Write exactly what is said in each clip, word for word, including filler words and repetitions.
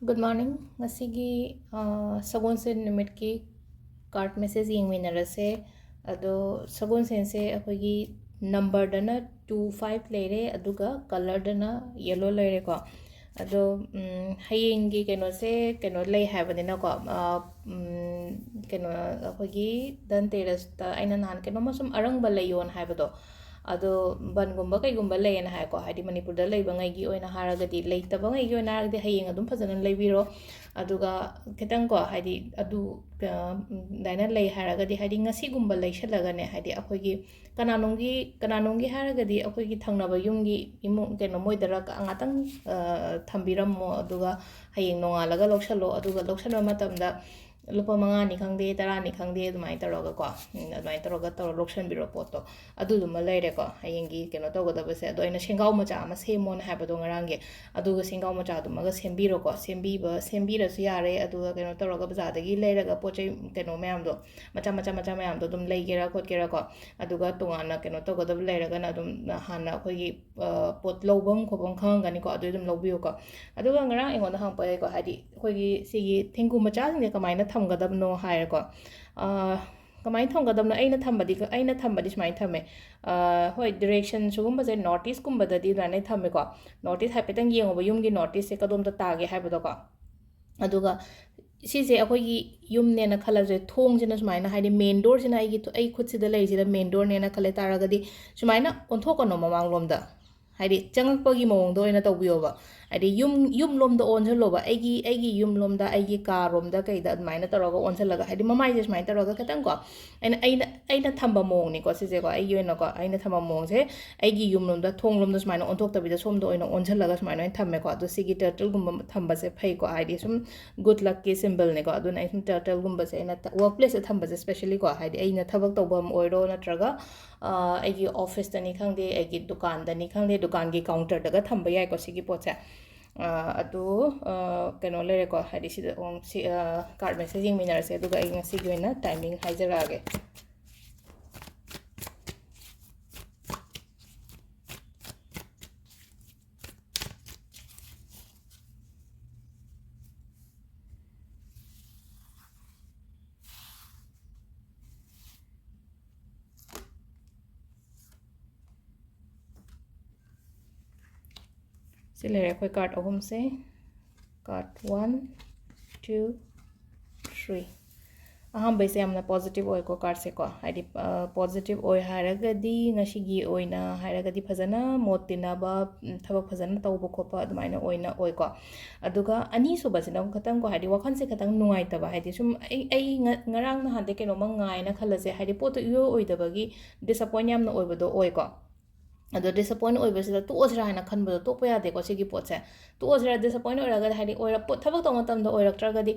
Good morning. ꯉꯁꯤꯒꯤ ꯑ, ꯁꯒꯣꯜꯁꯦꯟ ꯅꯨꯃꯤꯠꯀꯤ card message ꯌꯦꯡꯃꯤꯟꯅꯔꯁꯦ꯫ ꯑꯗꯣ ꯁꯒꯣꯜꯁꯦꯟꯁꯦ ꯑꯩꯈꯣꯏꯒꯤ numberꯗꯅ two five ꯂꯩꯔꯦ, ꯑꯗꯨꯒ colourꯗꯅ yellow ꯂꯩꯔꯦꯀꯣ꯫ ꯑꯗꯣ ꯎꯝ, ꯍꯌꯦꯡꯒꯤ ꯀꯩꯅꯣꯁꯦ ꯀꯩꯅꯣ ꯂꯩ ꯍꯥꯏꯕꯅꯤꯅꯀꯣ, ꯑ, ꯎꯝ, ꯀꯩꯅꯣ ꯑꯩꯈꯣꯏꯒꯤ ꯙꯟꯇꯦꯔꯁꯇ ꯑꯩꯅ ꯅꯍꯥꯟ ꯀꯩꯅꯣꯝꯃ ꯁꯨꯝ ꯑꯔꯪꯕ ꯂꯩꯌꯣꯅ ꯍꯥꯏꯕꯗꯣ, ꯑꯗꯣ ꯕꯟꯒꯨꯝꯕ ꯀꯩꯒꯨꯝꯕ ꯂꯩꯌꯦꯅ ꯍꯥꯏꯀꯣ, ꯍꯥꯏꯗꯤ ꯃꯅꯤꯄꯨꯔꯗ ꯂꯩꯕꯉꯩꯒꯤ ꯑꯣꯏꯅ ꯍꯥꯏꯔꯒꯗꯤ, ꯂꯩꯇꯕꯉꯩꯒꯤ ꯑꯣꯏꯅ ꯍꯥꯏꯔꯒꯗꯤ ꯍꯌꯦꯡ ꯑꯗꯨꯝ ꯐꯖꯅ ꯂꯩꯕꯤꯔꯣ꯫ ꯑꯗꯨꯒ ꯈꯤꯇꯪ ꯀꯣ, ꯍꯥꯏꯗꯤ ꯑꯗꯨ, ꯑ, ꯑꯗꯨꯃꯥꯏꯅ ꯂꯩ ꯍꯥꯏꯔꯒꯗꯤ, ꯍꯥꯏꯗꯤ ꯉꯁꯤꯒꯨꯝꯕ ꯂꯩꯁꯜꯂꯒꯅꯦ, ꯍꯥꯏꯗꯤ ꯑꯩꯈꯣꯏꯒꯤ ꯀꯅꯥꯅꯣꯝꯒꯤ, ꯀꯅꯥꯅꯣꯝꯒꯤ ꯍꯥꯏꯔꯒꯗꯤ ꯑꯩꯈꯣꯏꯒꯤ ꯊꯪꯅꯕ ꯌꯨꯝꯒꯤ ꯏꯃꯨꯡ, ꯀꯩꯅꯣ, ꯃꯣꯏꯗꯔ ꯀ-, ꯉꯥꯛꯇꯪ, ꯑ, ꯊꯝꯕꯤꯔꯝꯃꯣ, ꯑꯗꯨꯒ ꯍꯌꯦꯡ ꯅꯣꯡꯉꯥꯜꯂꯒ ꯂꯧꯁꯜꯂꯣ꯫ ꯑꯗꯨꯒ ꯂꯧꯁꯟꯕ ꯃꯇꯝꯗ ꯂꯨꯄꯥ ꯃꯉꯥꯅꯤ ꯈꯪꯗꯦ, ꯇꯔꯥꯅꯤ ꯈꯪꯗꯦ, ꯑꯗꯨꯃꯥꯏꯅ ꯇꯧꯔꯒꯀꯣ, ꯎꯝ, ꯑꯗꯨꯃꯥꯏꯅ ꯇꯧꯔꯒ ꯇꯧꯔ ꯂꯧꯁꯟꯕꯤꯔꯣ ꯄꯣꯠꯇꯣ꯫ ꯑꯗꯨꯗꯨꯃ ꯂꯩꯔꯦꯀꯣ ꯍꯌꯦꯡꯒꯤ ꯀꯩꯅꯣ ꯇꯧꯒꯗꯕꯁꯦ꯫ ꯑꯗꯣ ꯑꯩꯅ ꯁꯦꯡꯒꯥꯎ ꯃꯆꯥ ꯑꯃ ꯁꯦꯝꯃꯣꯅ ꯍꯥꯏꯕꯗꯣ ꯉꯔꯥꯡꯒꯤ, ꯑꯗꯨꯒ ꯁꯦꯡꯒꯥꯎ ꯃꯆꯥꯗꯨꯃꯒ ꯁꯦꯝꯕꯤꯔꯣꯀꯣ꯫ ꯁꯦꯝꯕꯤꯕ, ꯁꯦꯝꯕꯤꯔꯁꯨ ꯌꯥꯔꯦ꯫ ꯑꯗꯨꯒ ꯀꯩꯅꯣ ꯇꯧꯔꯒ ꯕꯖꯥꯔꯗꯒꯤ ꯂꯩꯔꯒ ꯄꯣꯠ ꯆꯩ ꯀꯩꯅꯣ ꯃꯌꯥꯝꯗꯣ, ꯃꯆꯥ ꯃꯆꯥ ꯃꯆꯥ ꯃꯌꯥꯝꯗꯣ ꯑꯗꯨꯝ ꯂꯩꯒꯦꯔꯥ ꯈꯣꯠꯀꯦꯔꯥꯀꯣ꯫ ꯑꯗꯨꯒ ꯇꯣꯉꯥꯟꯅ ꯀꯩꯅꯣ ꯇꯧꯒꯗꯕ ꯂꯩꯔꯒꯅ ꯑꯗꯨꯝ ꯍꯥꯟꯅ ꯑꯩꯈꯣꯏꯒꯤ, ꯑ, ꯄꯣꯠ ꯂꯧꯐꯝ ꯈꯣꯠꯐꯝ ꯈꯪꯉꯝꯒꯅꯤꯀꯣ, ꯑꯗꯨ ꯑꯗꯨꯝ ꯂꯧꯕꯤꯌꯨꯀꯣ꯫ ꯑꯗꯨꯒ ꯉꯔꯥꯡ ꯑꯩꯉꯣꯟꯗ ꯍꯪꯉꯛꯄ ꯂꯩꯀꯣ, ꯍꯥꯏꯗꯤ ꯑꯩꯈꯣꯏꯒꯤ ꯁꯤꯒꯤ ꯊꯦꯡꯒꯨ ꯃꯆꯥꯁꯤꯡꯁꯦ ꯀꯃꯥꯏꯅ ꯊꯝꯒꯗꯕꯅꯣ ꯍꯥꯏꯔꯦꯀꯣ꯫ ꯑ, ꯀꯃꯥꯏꯅ ꯊꯝꯒꯗꯕꯅꯣ? ꯑꯩꯅ ꯊꯝꯕꯗꯤ, ꯑꯩꯅ ꯊꯝꯕꯗꯤ ꯁꯨꯃꯥꯏꯅ ꯊꯝꯃꯦ꯫ ꯑ, ꯍꯣꯏ, direction ꯁꯤꯒꯨꯝꯕꯁꯦ notice ꯀꯨꯝꯕꯗꯗꯤ ꯑꯗꯨꯃꯥꯏꯅ ꯊꯝꯃꯦꯀꯣ꯫ Notice ꯍꯥꯏꯐꯦꯠꯇꯪ ꯌꯦꯡꯉꯣꯕ, ꯌꯨꯝꯒꯤ notice ꯁꯦ ꯀꯗꯣꯝꯗ ꯇꯥꯒꯦ ꯍꯥꯏꯕꯗꯣꯀꯣ꯫ ꯑꯗꯨꯒ ꯁꯤꯁꯦ ꯑꯩꯈꯣꯏꯒꯤ ꯌꯨꯝꯅꯦꯅ ꯈꯜꯂꯁꯦ, ꯊꯣꯡꯁꯤꯅ ꯁꯨꯃꯥꯏꯅ, ꯍꯥꯏꯗꯤ main door ꯁꯤꯅ ꯑꯩꯒꯤ ꯊꯣ-, ꯑꯩ ꯈꯨꯠꯁꯤꯗ ꯂꯩꯔꯤꯁꯤꯅ main door ꯅꯦꯅ ꯈꯜꯂꯦ ꯇꯥꯔꯒꯗꯤ, ꯁꯨꯃꯥꯏꯅ ꯑꯣꯟꯊꯣꯛꯀꯅꯣ ꯃꯃꯥꯡꯂꯣꯝꯗ, ꯍꯥꯏꯗꯤ ꯆꯪꯉꯛꯄꯒꯤ ꯃꯑꯣꯡꯗ ꯑꯣꯏꯅ ꯇꯧꯕꯤꯌꯣꯕ꯫ ꯍꯥꯏꯗꯤ ꯌꯨꯝ, ꯌꯨꯝꯂꯣꯝꯗ ꯑꯣꯟꯁꯤꯜꯂꯣꯕ, ꯑꯩꯒꯤ, ꯑꯩꯒꯤ ꯌꯨꯝꯂꯣꯝꯗ, ꯑꯩꯒꯤ ꯀꯥꯔꯣꯝꯗ ꯀꯩꯗ ꯑꯗꯨꯃꯥꯏꯅ ꯇꯧꯔꯒ ꯑꯣꯟꯁꯤꯜꯂꯒ, ꯍꯥꯏꯗꯤ ꯃꯃꯥꯏꯁꯦ ꯁꯨꯃꯥꯏꯅ ꯇꯧꯔꯒ ꯈꯤꯇꯪ ꯀꯣ, ꯑꯩꯅ, ꯑꯩꯅ, ꯑꯩꯅ ꯊꯝꯕ ꯃꯑꯣꯡꯅꯤꯀꯣ ꯁꯤꯁꯦꯀꯣ, ꯑꯩꯒꯤ ꯑꯣꯏꯅꯀꯣ, ꯑꯩꯅ ꯊꯝꯕ ꯃꯑꯣꯡꯁꯦ ꯑꯩꯒꯤ ꯌꯨꯝꯂꯣꯝꯗ, ꯊꯣꯡꯂꯣꯝꯗ ꯁꯨꯃꯥꯏꯅ ꯑꯣꯟꯊꯣꯛꯇꯕꯤꯗ ꯁꯣꯝꯗ ꯑꯣꯏꯅ ꯑꯣꯟꯁꯤꯜꯂꯒ ꯁꯨꯃꯥꯏꯅ ꯑꯣꯏꯅ ꯊꯝꯃꯦꯀꯣ꯫ ꯑꯗꯣ ꯁꯤꯒꯤ turtle ꯒꯨꯝꯕ ꯊꯝꯕꯁꯦ ꯐꯩꯀꯣ, ꯍꯥꯏꯗꯤ ꯁꯨꯝ good luck ꯀꯤ symbol ꯅꯦꯀꯣ꯫ ꯑꯗꯨꯅ ꯑꯩ ꯁꯨꯝ turtle ꯒꯨꯝꯕꯁꯦ ꯑꯩꯅ ꯊ-, work place ꯇ ꯊꯝꯕꯁꯦ specially ꯀꯣ, ꯍꯥꯏꯗꯤ ꯑꯩꯅ ꯊꯕꯛ ꯇꯧꯐꯝ ꯑꯣꯏꯔꯣ, ꯅꯠꯇ꯭ꯔꯒ, ꯑ, ꯑꯩꯒꯤ office ꯇꯅꯤ ꯈꯪꯗꯦ, ꯑꯩꯒꯤ ꯗꯨꯀꯥꯟꯗꯅꯤ ꯈꯪꯗꯦ, ꯗꯨꯀꯥꯟꯒꯤ counter ꯗꯒ ꯊꯝꯕ ꯌꯥꯏꯀꯣ ꯁꯤꯒꯤ ꯄꯣꯠꯁꯦ꯫ ꯑ, ꯑꯗꯨ, ꯑ, ꯀꯩꯅꯣ ꯂꯩꯔꯦꯀꯣ, ꯍꯥꯏꯗꯤ ꯁꯤꯗ, ꯎꯝ, ꯁꯤ, ꯑ, card message ꯌꯦꯡꯃꯤꯟꯅꯔꯁꯦ, ꯑꯗꯨꯒ ꯑꯩ ꯉꯁꯤꯒꯤ ꯑꯣꯏꯅ timing ꯍꯥꯏꯖꯔꯛꯑꯒꯦ꯫ ꯁꯤ ꯂꯩꯔꯦ ꯑꯩꯈꯣꯏ ꯀꯥꯔꯠ ꯑꯍꯨꯝꯁꯦ꯫ Card one, two, three. ꯑꯍꯥꯟꯕꯩꯁꯦ ꯌꯥꯝꯅ ꯄꯣꯖꯤꯇꯤꯚ ꯑꯣꯏꯀꯣ ꯀꯥꯔꯠꯁꯦꯀꯣ, ꯍꯥꯏꯗꯤ ꯄꯣꯖꯤꯇꯤꯚ ꯑꯣꯏ ꯍꯥꯏꯔꯒꯗꯤ ꯉꯁꯤꯒꯤ ꯑꯣꯏꯅ ꯍꯥꯏꯔꯒꯗꯤ ꯐꯖꯅ ꯃꯣꯠ ꯇꯤꯟꯅꯕ, ꯎꯝ, ꯊꯕꯛ ꯐꯖꯅ ꯇꯧꯕ ꯈꯣꯠꯄ ꯑꯗꯨꯃꯥꯏꯅ ꯑꯣꯏꯅ ꯑꯣꯏꯀꯣ꯫ ꯑꯗꯨꯒ ꯑꯅꯤꯁꯨꯕꯁꯤꯅ ꯈꯤꯇꯪꯀꯣ, ꯍꯥꯏꯗꯤ ꯋꯥꯈꯜꯁꯦ ꯈꯤꯇꯪ ꯅꯨꯡꯉꯥꯏꯇꯕ, ꯍꯥꯏꯗꯤ ꯁꯨꯝ ꯑꯩ ꯑꯩ ꯉ- ꯉꯔꯥꯡ ꯅꯍꯥꯟꯗꯩ ꯀꯩꯅꯣꯝꯃ ꯉꯥꯏꯅ ꯈꯜꯂꯁꯦ, ꯍꯥꯏꯗꯤ ꯄꯣꯠꯇꯣ ꯏꯑꯣꯏ ꯑꯣꯏꯗꯕꯒꯤ ꯗꯤꯁꯑꯄꯣꯏꯟ ꯌꯥꯝꯅ ꯑꯣꯏꯕꯗꯣ ꯑꯣꯏꯀꯣ꯫ ꯑꯗꯣ ꯗꯤꯁꯑꯄꯣꯏꯟ ꯑꯣꯏꯕꯁꯤꯗ ꯇꯣꯛꯑꯁꯤꯔꯥ ꯍꯥꯏꯅ ꯈꯟꯕꯗꯣ ꯇꯣꯛꯄ ꯌꯥꯗꯦꯀꯣ ꯁꯤꯒꯤ ꯄꯣꯠꯁꯦ꯫ ꯇꯣꯛꯑꯁꯤꯔꯥ, ꯗꯤꯁꯑꯄꯣꯏꯟ ꯑꯣꯏꯔꯒꯗꯤ, ꯍꯥꯏꯗꯤ ꯑꯣꯏꯔ ꯄꯣꯠ ꯊꯕꯛ ꯇꯧꯕ ꯃꯇꯝꯗ ꯑꯣꯏꯔꯛꯇ꯭ꯔꯒꯗꯤ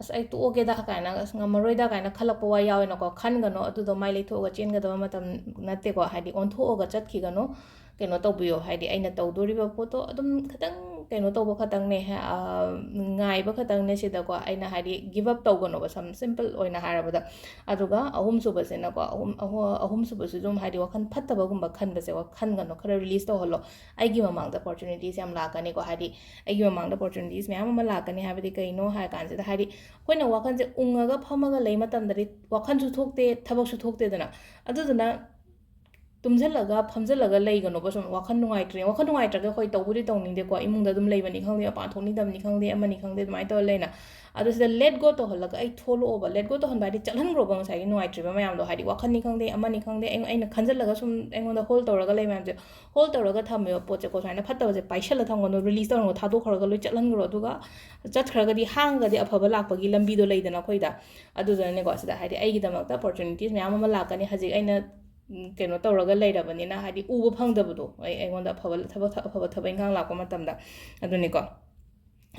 ꯑꯁ ꯑꯩ ꯇꯣꯛꯑꯒꯦꯗ ꯀꯥꯏꯅ, ꯑꯁ ꯉꯝꯃꯔꯣꯏꯗ ꯀꯥꯏꯅ ꯈꯜꯂꯛꯄ ꯋꯥ ꯌꯥꯎꯋꯦꯅꯀꯣ꯫ ꯈꯟꯒꯅꯣ, ꯑꯗꯨꯗꯣ ꯃꯥꯏ ꯂꯩꯊꯣꯛꯑꯒ ꯆꯦꯟꯒꯗꯕ ꯃꯇꯝ ꯅꯠꯇꯦꯀꯣ꯫ ꯍꯥꯏꯗꯤ ꯑꯣꯟꯊꯣꯛꯑꯒ ꯆꯠꯈꯤꯒꯅꯣ, ꯀꯩꯅꯣ ꯇꯧꯕꯤꯌꯣ꯫ ꯍꯥꯏꯗꯤ ꯑꯩꯅ ꯇꯧꯗꯣꯔꯤꯕ ꯄꯣꯠꯇꯣ ꯑꯗꯨꯝ ꯈꯤꯇꯪ ꯀꯩꯅꯣ ꯇꯧꯕ ꯈꯛꯇꯪꯅꯦ, ꯍꯥ-, ꯑ, ꯉꯥꯏꯕ ꯈꯛꯇꯪꯅꯦ ꯁꯤꯗꯀꯣ꯫ ꯑꯩꯅ ꯍꯥꯏꯗꯤ ꯒꯤꯞ ꯑꯞ ꯇꯧꯒꯅꯣꯕ, ꯁꯝ ꯁꯤꯝꯄꯜ ꯑꯣꯏꯅ ꯍꯥꯏꯔꯕꯗ꯫ ꯑꯗꯨꯒ ꯑꯍꯨꯝꯁꯨꯕꯁꯤꯅ ꯀꯣ, ꯑꯍꯨꯝ, ꯑꯍꯨ-, ꯑꯍꯨꯝꯁꯨꯕꯁꯤꯁꯨ ꯑꯗꯨꯝ ꯍꯥꯏꯗꯤ ꯋꯥꯈꯜ ꯐꯠꯇꯕꯒꯨꯝꯕ ꯈꯟꯕꯁꯦ, ꯋꯥ-, ꯈꯟꯒꯅꯨ, ꯈꯔ ꯔꯤꯂꯤꯁ ꯇꯧꯍꯜꯂꯣ꯫ ꯑꯩꯒꯤ ꯃꯃꯥꯡꯗ ꯑꯣꯄꯣꯔꯆꯨꯅꯤꯇꯤꯁ ꯌꯥꯝ ꯂꯥꯛꯀꯅꯤꯀꯣ, ꯍꯥꯏꯗꯤ ꯑꯩꯒꯤ ꯃꯃꯥꯡꯗ ꯑꯣꯄꯣꯔꯆꯨꯅꯤꯇꯤꯁ ꯃꯌꯥꯝ ꯑꯃ ꯂꯥꯛꯀꯅꯤ꯫ ꯍꯥꯏꯕꯗꯤ ꯀꯩꯅꯣ ꯍꯥꯏ ꯀꯥꯟꯁꯤꯗ, ꯍꯥꯏꯗꯤ ꯑꯩꯈꯣꯏꯅ ꯋꯥꯈꯜꯁꯦ ꯎꯪꯉꯒ ꯐꯝꯃꯒ ꯂꯩ ꯃꯇꯝꯗꯗꯤ ꯋꯥꯈꯜꯁꯨ ꯊꯣꯛꯇꯦ, ꯊꯕꯛꯁꯨ ꯊꯣꯛꯇꯦꯗꯅ꯫ ꯑꯗꯨꯗꯨꯅ ꯇꯨꯝꯁꯤꯜꯂꯒ ꯐꯝꯖꯤꯜꯂꯒ ꯂꯩꯒꯅꯣꯕ꯫ ꯁꯨꯝ ꯋꯥꯈꯜ ꯅꯨꯡꯉꯥꯏꯇ꯭ꯔꯦ, ꯋꯥꯈꯜ ꯅꯨꯡꯉꯥꯏꯇ꯭ꯔꯒ ꯍꯣꯏ ꯇꯧꯕꯨꯗꯤ ꯇꯧꯅꯤꯡꯗꯦꯀꯣ, ꯏꯃꯨꯡꯗ ꯑꯗꯨꯝ ꯂꯩꯕꯅꯤ ꯈꯪꯗꯦ, ꯃꯄꯥꯟ ꯊꯣꯛꯅꯤꯡꯗꯕꯅꯤ ꯈꯪꯗꯦ, ꯑꯃꯅꯤ ꯈꯪꯗꯦ, ꯑꯗꯨꯃꯥꯏꯅ ꯇꯧꯔ ꯂꯩꯅ꯫ ꯑꯗꯨ ꯁꯤꯗ let go ꯇꯧꯍꯜꯂꯒ ꯑꯩ ꯊꯣꯛꯂꯛꯑꯣꯕ꯫ Let go ꯇꯧꯍꯟꯕ ꯍꯥꯏꯗꯤ ꯆꯠꯍꯟꯈ꯭ꯔꯣꯕ ꯉꯁꯥꯏꯒꯤ ꯅꯨꯡꯉꯥꯏꯇ꯭ꯔꯤꯕ ꯃꯌꯥꯝꯗꯣ, ꯍꯥꯏꯗꯤ ꯋꯥꯈꯜꯅꯤ ꯈꯪꯗꯦ, ꯑꯃꯅꯤ ꯈꯪꯗꯦ, ꯑꯩ-, ꯑꯩꯅ ꯈꯟꯖꯤꯜꯂꯒ ꯁꯨꯝ ꯑꯩꯉꯣꯟꯗ ꯍꯣꯜ ꯇꯧꯔꯒ ꯂꯩ ꯃꯌꯥꯝꯁꯦ, ꯍꯣꯜ ꯇꯧꯔꯒ ꯊꯝꯃꯦꯕ ꯄꯣꯠꯁꯦꯀꯣ꯫ ꯁꯨꯃꯥꯏꯅ ꯐꯠꯇꯕꯁꯦ ꯄꯥꯏꯁꯜꯂ ꯊꯝꯒꯅꯨ, ꯔꯤꯂꯤꯁ ꯇꯧꯔꯒ ꯊꯥꯗꯣꯛꯈ꯭ꯔꯒ ꯂꯣꯏ ꯆꯠꯍꯟꯈ꯭ꯔꯣ꯫ ꯑꯗꯨꯒ ꯆꯠꯈ꯭ꯔꯒꯗꯤ ꯍꯥꯡꯉꯒꯗꯤ ꯑꯐꯕ ꯂꯥꯛꯄꯒꯤ ꯂꯝꯕꯤꯗꯣ ꯂꯩꯗꯅ ꯑꯩꯈꯣꯏꯗ꯫ ꯑꯗꯨꯗꯨꯅꯅꯦꯀꯣ, ꯁꯤꯗ ꯍꯥꯏꯗꯤ ꯑꯩꯒꯤꯗꯃꯛꯇ ꯑꯣꯄꯣꯔꯆꯨꯅꯤꯇꯤꯁ ꯃꯌꯥꯝ ꯑꯃ ꯂꯥꯛꯀꯅꯤ꯫ ꯍꯧꯖꯤꯛ ꯑꯩꯅ ꯎꯝ, ꯀꯩꯅꯣ ꯇꯧꯔꯒ ꯂꯩꯔꯕꯅꯤꯅ, ꯍꯥꯏꯗꯤ ꯎꯕ ꯐꯪꯗꯕꯗꯣ, ꯑꯩ, ꯑꯩꯉꯣꯟꯗ ꯑꯐꯕ ꯊꯕꯛ, ꯑꯐꯕ ꯊꯕꯛ ꯏꯪꯈꯥꯡ ꯂꯥꯛꯄ ꯃꯇꯝꯗ꯫ ꯑꯗꯨꯅꯤꯀꯣ꯫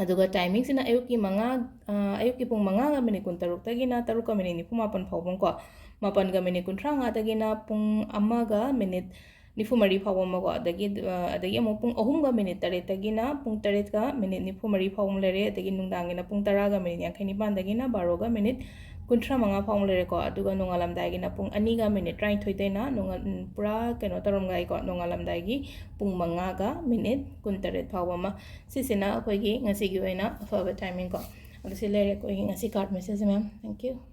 ꯑꯗꯨꯒ ꯇꯥꯏꯃꯤꯡꯁꯤꯅ ꯑꯌꯨꯛꯀꯤ ꯃꯉꯥ, ꯑ, ꯑꯌꯨꯛꯀꯤ ꯄꯨꯡ ꯃꯉꯥꯒ ꯃꯤꯅꯤꯠ ꯀꯨꯟꯇꯔꯨꯛꯇꯒꯤꯅ ꯇꯔꯨꯛꯀ ꯃꯤꯅꯤꯠ ꯅꯤꯐꯨ ꯃꯥꯄꯟ ꯐꯥꯎꯕꯀꯣ, ꯃꯥꯄꯟꯒ ꯃꯤꯅꯤꯠ ꯀꯨꯟꯊ꯭ꯔꯥ ꯃꯉꯥꯗꯒꯤꯅ ꯄꯨꯡ ꯑꯃꯒ ꯃꯤꯅꯤꯠ ꯅꯤꯐꯨ ꯃꯔꯤ ꯐꯥꯎꯕ ꯑꯃꯀꯣ, ꯑꯗꯒꯤ, ꯑ, ꯑꯗꯒꯤ ꯑꯃꯨꯛ ꯄꯨꯡ ꯑꯍꯨꯝꯒ ꯃꯤꯅꯤꯠ ꯇꯔꯦꯠꯇꯒꯤꯅ ꯄꯨꯡ ꯇꯔꯦꯠꯀ ꯃꯤꯅꯤꯠ ꯅꯤꯐꯨ ꯃꯔꯤ ꯐꯥꯎꯕ ꯑꯃ ꯂꯩꯔꯦ, ꯑꯗꯒꯤ ꯅꯨꯡꯗꯥꯡꯒꯤꯅ ꯄꯨꯡ ꯇꯔꯥꯒ ꯃꯤꯅꯤꯠ ꯌꯥꯡꯈꯩ ꯅꯤꯄꯥꯟꯗꯒꯤꯅ ꯕꯥꯔꯣꯒ ꯃꯤꯅꯤꯠ ꯀꯨꯟꯊ꯭ꯔꯥ ꯃꯉꯥ ꯐꯥꯎꯕ ꯂꯩꯔꯦꯀꯣ꯫ ꯑꯗꯨꯒ ꯅꯣꯡꯉꯥꯜꯂꯝꯗꯥꯏꯒꯤꯅ ꯄꯨꯡ ꯑꯅꯤꯒ ꯃꯤꯅꯤꯠ ꯇꯔꯥꯅꯤꯊꯣꯏꯗꯩꯅ ꯅꯣꯡꯉꯥꯜ-, ꯎꯝ, ꯄꯨꯔꯥ ꯀꯩꯅꯣ ꯇꯧꯔꯝꯗꯥꯏꯒꯤ ꯄꯨꯡ ꯃꯉꯥꯒ ꯃꯤꯅꯤꯠ ꯀꯨꯟꯇꯔꯦꯠ ꯐꯥꯎꯕ ꯑꯃ꯫ ꯁꯤꯁꯤꯅ ꯑꯩꯈꯣꯏꯒꯤ ꯉꯁꯤꯒꯤ ꯑꯣꯏꯅ ꯑꯐꯕ ꯇꯥꯏꯃꯤꯡ ꯀꯣ꯫ ꯑꯗꯨ ꯁꯤ ꯂꯩꯔꯦ ꯑꯩꯈꯣꯏꯒꯤ ꯉꯁꯤ ꯀꯥꯔꯠ ꯃꯦꯁꯦꯖ ꯃꯌꯥꯝ꯫ Thank you꯫